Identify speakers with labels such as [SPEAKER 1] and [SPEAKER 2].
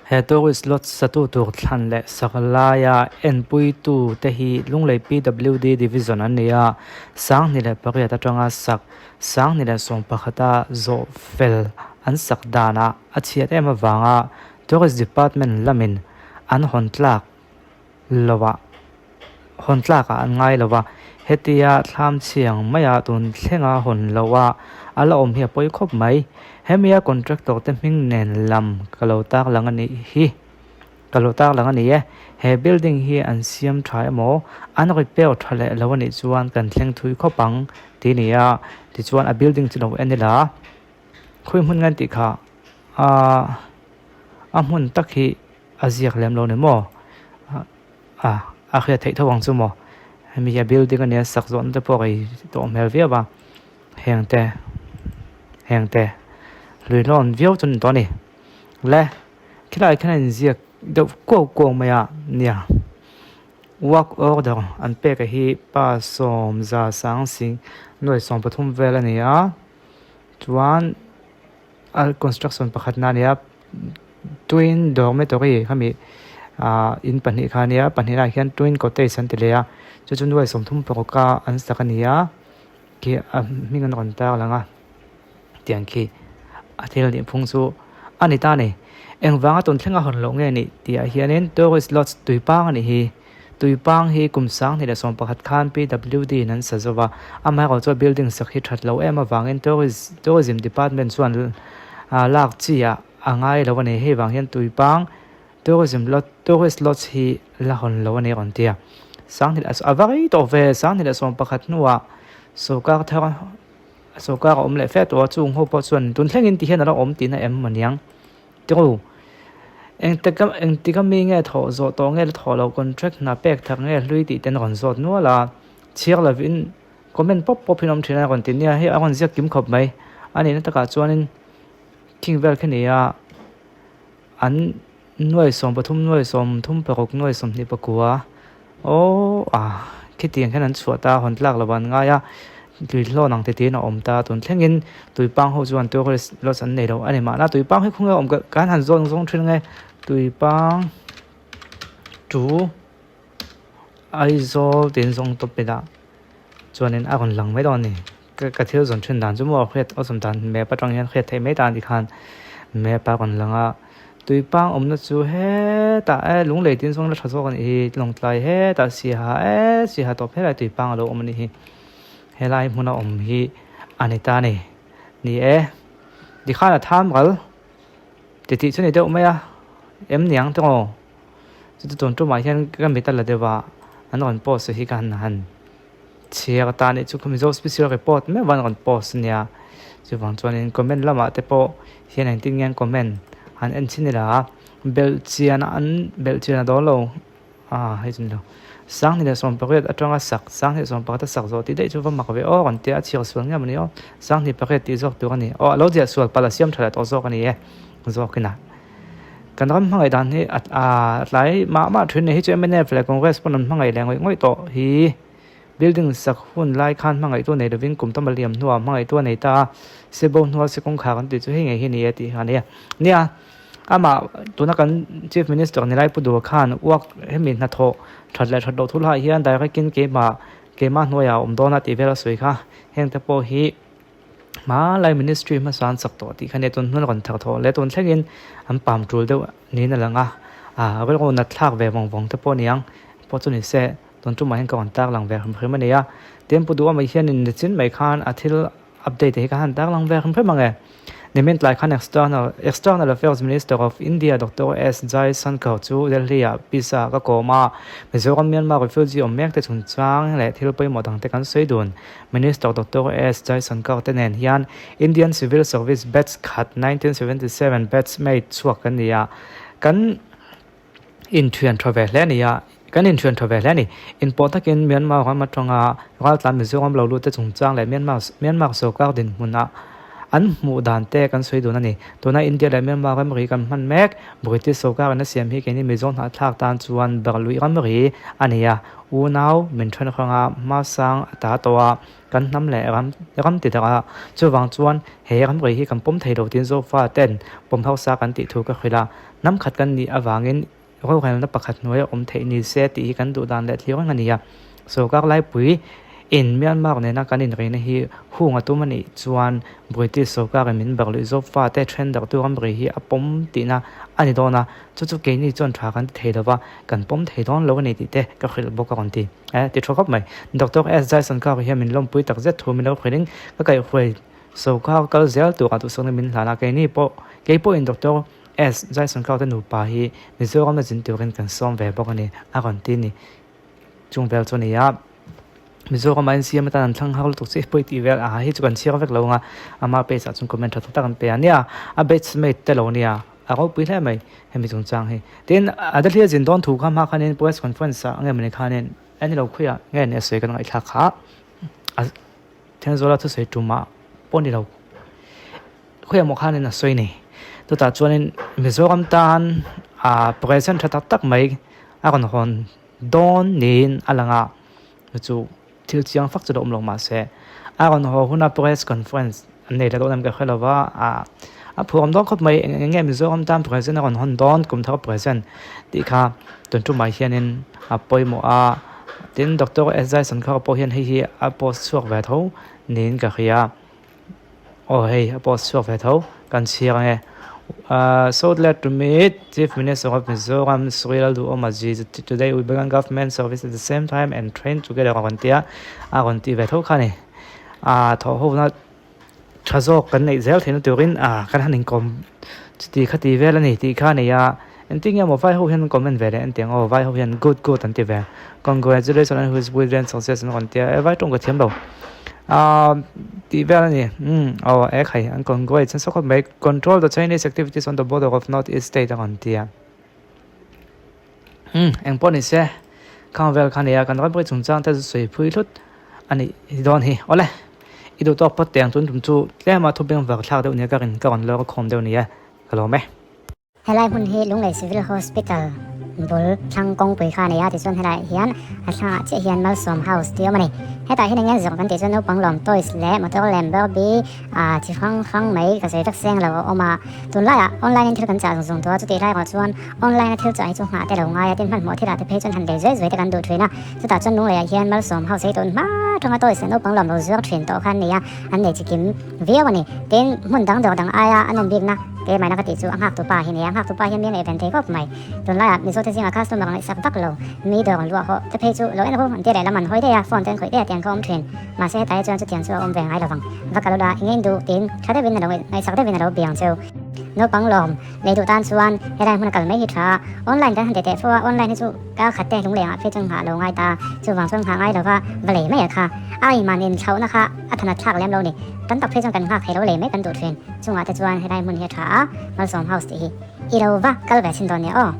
[SPEAKER 1] He tourist lodge satu tur thlan leh sak laia enpuitu te hi Lunglei PWD Division an ni a, 2008 atanga sak 2011 a zawh fel an sak danah a chhiat em avanga Tourist Department lamin an hawn tlak lovah hawn tlakah an ngai lo va, hetia thlam chhiang maia tun thlenga hawn loha a la awm hi a pawi khawp mai. Hemia contractor te hming nen lam ka lo tak lang a nih hi ka lo tak lang a ni e. He building hi an siam tha emaw an repair tha leh lo a nih chuan kan thleng thui khawp ang tih a ni a, tichuan a building chu lo en ila khawi hmun nge an tih kha aaa a hmun tak hi. A ziak lem lo ni maw? A a hriat theih tho ang chu maw? Hemi hi a building a nia sak zawhna te pawh rei tawh hmel viau a, heng te heng te lui hlawn viau chu a ni tawh a ni. Le khilaiah khian a inziak deuh kuau kuau mai a nia work order an pek a hi pa sawm za sang sing nuai sawm pathum vel a ni a chuan a construction pakhat na a ni a. Twin dormitory khami ah in pahnih kha ania pahnih laiah hian twin cottage an ti leh a chu chu nuai 36 a an sak a ni a khi a hming an rawn tar lang a tiang khi a thil nih phung chu a ni ta a ni engvanga tun thleng a hawn loh nge nih tih ah hianin tourist lodge tuipang a nih hi tuipang hi kum 2011 khan P W D in an sa zo va amaherawh chuan building sak hi that loh em avangin tourist tourism department chuan ah lak chi ah a ngai lo a ni hei vang hian tuipang tourism lodge tourist lodge hi la hawn lo a ni rawn ti a 20 a va rei tawh ve 2011 hnuah sawrkar thar sawrkar a awm leh fe tawh a chung ho pawh chuan tun thlengin ti hian a lo awm tihna em maw niang tiraw engtik engtik ami nge thawh zawh tawh nge la thawh loh contract hna pek thar nge hlui tih te an rawn zawt nual a chhiar lovin comment pawp pawp hi an awm thin a rawn ti nia hei a rawn ziak kim khawp mai a nihna takah chuanin. Thing vel khi ni a an nuai 13 nuai 36 nuai 29 aww ah khitiang khian an chhuah ta hawn tlak lo an ngai a tui hlawn ang tete in a awm ta tun thlengin tuipang ho chuan tourist lodge an nei lo a ni mahna tuipang hi khawnge a awm kan han zawn zawng thin ange tuipang chu Aizawl tiin zawng tawp ila chuanin a rawn lang mai dawn a ni. Ka thil zawn thin dan chu maw hriat awlsam dan map atang hian hriat theih mai ta a ni khan map a rawn lang a tuipang awmna chu hetah e lunglei tin zawng la tha zawk a nih hi lawngtlai hetah siaha e siaha tawp helai tuipang a lo awm a nih hi helai hmuna awm hi a ni ta a ni ni e tikhan a tham ral titih chu a ni deuh mai a em niang te aw chuti tun tumah hian ka mit a la deuh a an rawn post hi ka han han. Chhiar atan nih chu Mizo special report meuh an rawn post ania chuvang chuanin comment lamah te pawh hian engtin nge an comment han en chhin ila a belh chian an belh chian a dawn lo ah hei chu ni lo 2018 atanga sak 2011 a sak zawh tih daih chu va mak ve aw rawn tia a chhiar sual ngei a ni aw 28 tih zawk tur a ni aw a lo ziah sual palh a siam tha leh tawh zawk a ni e zawkin a kan ram hmangaih dan hi a tlai mah mah thin a ni hei chu mnf leh congress pawn an hmangaih leh ngawih ngawih tawh hi. Building sak hun lai khan hmangaihtu nei lovin kum tam a liam hnuah hmangaihtu a nei ta a, Sebo hnual se kawngkhar an tih chu hei ngei hi a ni e tih kha a ni a. Nia, amah tuna kan Chief Minister Nilai Pu Dua khan uak hemi hnathawh that leh that loh thu lahah hian direct in keimah keimah hnuaiah a awm dawn a tih vel a sawi kha. Heng te pawh hi hmalai ministry hmasa an sak tawh tih kha nia tun hmun a rawn thar thawh leh tun thlengin an pam tul deuh niin a lang a, ah rilru nat thlak ve vawng vawng te pawh a ni ang pawh chu ni se. Tun tumah hian ka rawn tar lang ve hrim hrim a ni a, tin Pu Duha mai hianin nichin mai khan a thil update hi ka han tar lang ve hrim hrim ang e. Nimin tlai khan External External Affairs Minister of India Doctor S Jaishankar chu Delhi ah pisa ka kawm a, Mizoram Myanmar refugee awm mek te chungchang leh thil pawimawh dang te kan sawi dun. Minister Doctor S Jaishankar te nen hian Indian Civil Service Batch khat 1977 batch mate chhuak kan ni a, kan Inthian tha ve hle a ni a, kan inthian tha ve hle a ni. Inpawh takin Myanmar ram atanga raltlan Mizoram lo lut te chungchang leh Myanmar Myanmar sorkar dinhmunah An hmuh dan te kan sawi dun a ni. Tuna India leh Myanmar ramri kan hman mek, British sawrkar in a siam hi keini Mizo hnahthlak tan chuan Berluih ramri a ni a, unau min then hranga hmasang a ta tawh a, kan hnam leh ram ram ti darh a, chuvang chuan he ramri hi kan pawm thei lo tin Zofa ten pawm hausa kan tih thu ka hrilh a, hnam khat kan nih avangin Rorelna pakhat hnuaia awm theih ni se tih hi kan duh dan leh thlir reng a ni a. Sawrkar laipui in Myanmar nena kan inreina hi hung a tum a nih chuan British sawrkarin min barh luih zawk fate then darhtu ramri hi a pawm tihna a ni dawn a, chu chu keini chuan tha kan ti thei lova, kan pawm thei dawn lo a ni tih te ka hrilh bawk a rawn ti. Eh, ti tha khawp mai. Doctor S. Jaishankar hian min lawmpui takzet thu min lo hrilhin ka kaihhruai sawrkar kal zel turah duhsakna min hlan a, keini pawh kei pawhin Doctor S. Jaishankar te nupa hi Mizoram a zin turin kan sawm ve bawk a ni, a rawn ti ni. Chung vel chu a ni a, Mizoram ah insiam atan an thlang har lutuk chiah pawi tih vel ah hi chu kan chhiar vek lo ang a, ama page ah chuan comment tha tak tak an pe a nia, a batch mate te lo nia, a ropui hle mai hemi chungchang hi. Tin, a Delhi a zin dawn thu kha hma khanin press conference ah nge mawni khanin a ni lo khawiah nge ni a sawi kan ngaihthlak kha a Thenzuala thusawi tumah pawh ni lo. Khawiah maw khanin a sawi ni. Chutah chuanin Mizoram tan ah present tha tak tak mai a rawn hawn dawn niin a lang a, chu chu thil chiang fak chu la awm lo mahse a rawn haw huna press conference an nei leh dawn em ka hre lo va, ah a phuam dawn khawp mai eng enge Mizoram tan present a rawn hawn dawn kum thar present tih kha tun tumah hianin a pawimawh a, tin Doctor S Jaishankar pawh hian hei hi a post chhuak ve tho niin ka hria. Aw hei a post chhuak ve tho kan chhiar ang e. Ahh so glad to meet Chief Minister of Mizoram Sri Lalduhoma ji today we began government service at the same time and train together a rawn ti a, a rawn tih ve tho kha a ni. Ahh thawh ho na tha zawk kan neih zel theihna turin ahh kan han inkawm chuti kha ti vel a ni tih kha a nei a, engtin nge maw vai ho hian an comment ve leh an ti ang aw vai ho hian good good an ti ve congratulations on his brilliant success an rawn ti a, e vai tawng ka thiam lo. Ahh tih vel a ni umm aw e khai an congrats nasa khawp mai control the Chinese activities on the border of north east state a rawn ti a umm eng pawh ni se khang vel kha a ni a kan ramri chungchang te chu sawi phui hlut a nih dawn hi awle i duh tawk phawt teh ang tun tum chu tlema thu beng var thlak deuh nia ka rin ka rawn lawr khawm deuh a ni e ka lawm e.
[SPEAKER 2] Helai hmun hi Lunglei Civil Hospital bul thlang kawngpui kha a nei a, tichuan helaiah hian a thlangah chiah hian Malsawm House tih a awm a ni. Hetah hian eng nge zawrh kan tih chuan naupang lawm toys leh motor lem Barbie ah chi hrang hrang mai ka sawi vek seng lo a awm a. Tunlaiah online in thil kan chah zung zung tawh a, chutih lai erawh chuan online a thil chah hi chu nghah te lo ngai a, tin hmanhmawh thilah te phei chuan han lei zuai zuai te kan duh thin a. Chutah chuan Lungleiah hian Malsawm House hi tun hma atanga toys leh naupang lawm lo zuar thin tawh kha an nei a, an nei chi kim viau a ni. Tin, hmun dang dawr dang aia a nawm bikna Keimahna ka tih chu a nghaktu pa hi nia, a nghaktu pa hian mi a ngaihven thei khawp mai. Tunlaiah Mizote zingah customer ngaihsak vak lo, mi dawr an luah hawh te phei chu lo en ru an ti leh lam an hawi daih a, phone te an khawih daih a tiang kha a awm thin. Mahse hetlai chuan chutiang chu a awm ve ngai lovang. Va kal ula i ngei duh tiin tha deuhin a lo ngaihsak deuhin a lo biang cheu. Naupang lawm lei duh tan chuan helai hmun a kal mai hi tha a, online kan han ti teh fo a, online hi chu kar khat te lunglengah phei chuan nghah lo ngai ta, chuvang chuan nghah ngai lova va lei mai a kha. A inman inthlauhna kha a thanat thlak lem lo ni. Tam tak phei chuan kan nghak thei lo lei mai kan duh thin. Chungah te chuan helai hmun hi a tha a, Malsawm House tih hi i lo va kal ve chhin dawn nia aw.